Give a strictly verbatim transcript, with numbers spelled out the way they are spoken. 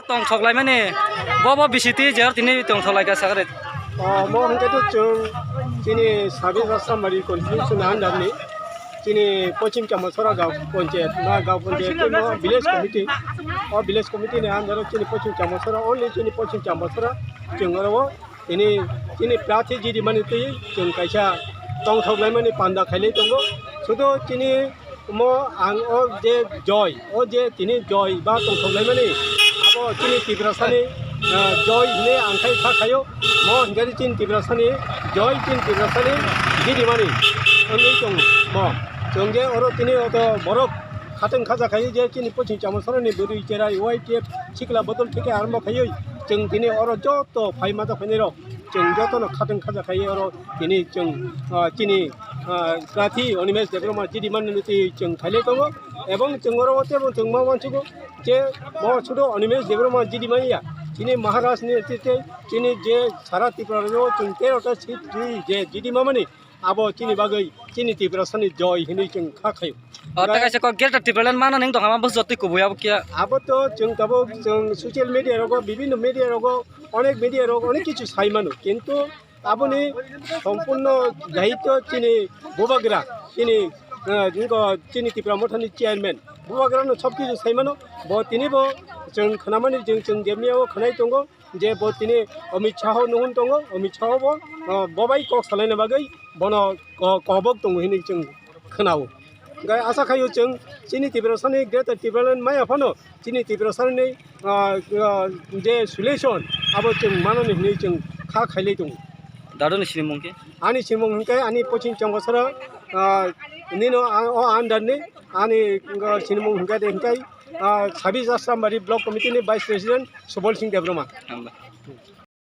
Tongthok laimani, bo bo bisiti jer tini tongthok laika sakre. O, mo hwnkhe to chwng chini Sabir Rastamari constituency ni under ni chini Pochim Chambasora gaon panchayat, ma gaon panchayat ni mo village committee, o village committee ni under o chini Pochim Chambasora, only chini Pochim Chambasora chwng oro o tini, tini prathi jidimani twi chwng kaisa tongthok laimani panda khailai tongo. Sudo chini omo ang o je joy, o je tini joy ba tongthok laimani, abo chini Tiprasani, ah, joy hinwi ang khai kha khaio. Mo hinkhe chini Tiprasani joy, chini Tiprasani jidimani wngwi tong mo. Chwng je oro tini oto borok khatwng khaja khaio je chini Pochim Chambasora ni bwrwi cherai Y T F sikla bodol theke arombo khaiwi chwng tini oro joto phai mata phainai rok. Chwng jotono khatwng khaja khai oro tini chwng, ah, chini, ah, prathi Animesh Debbarma jidimani twi chwng khailai tongo. Ebong chwng oro o tebo chwng ma uansugo je bo sudo Animesh Debbarma jidimani ya. Chini Maharaj ni twi tei chini je sara Tripura o chwng tero ta seat twi je jidimamani abo chini bagwi chini Tiprasani joy hinwi chwng kha khaio. O, ta kaisa kok Greater Tipraland mana ning tongma bo jotoi kubui abo kiya. Abo to chwng tabuk chwng social media rogo, bibinno media rogo, onek media rogo onek kichu sai mano, kintu aboni sompurno daityo chini bubagra, chini, eh, jingo chini Tipra Mothani chairman, bubagrano sob kichu sai mano. Bo tini bo chwng khnamani chwng, chwng jemiyao khnai tongo. Je bo tini Amit Shah o nuhun tongo, Amit Shah o bo, ah, bo bai kok salaina bagwi bono ko-, kobok tongo hinwi chwng khwnao. Hwnkhe asa khaio chwng chini Tiprasani Greater Tipraland maya phano chini Tiprasani, ah, ah, je solution abo chwng manani hinwi chwng kha khailai tongo. Dadoni sinimung khe? Ani sinimung hwnkhe ani Pochim Chambasora, ah, nino a-, o under ni ani, ah, sinimung hwnkhe de hwnkhe, ah, Sabir Rastamari Block Committee ni Vice President Subal Singh Debbarma. Hambai.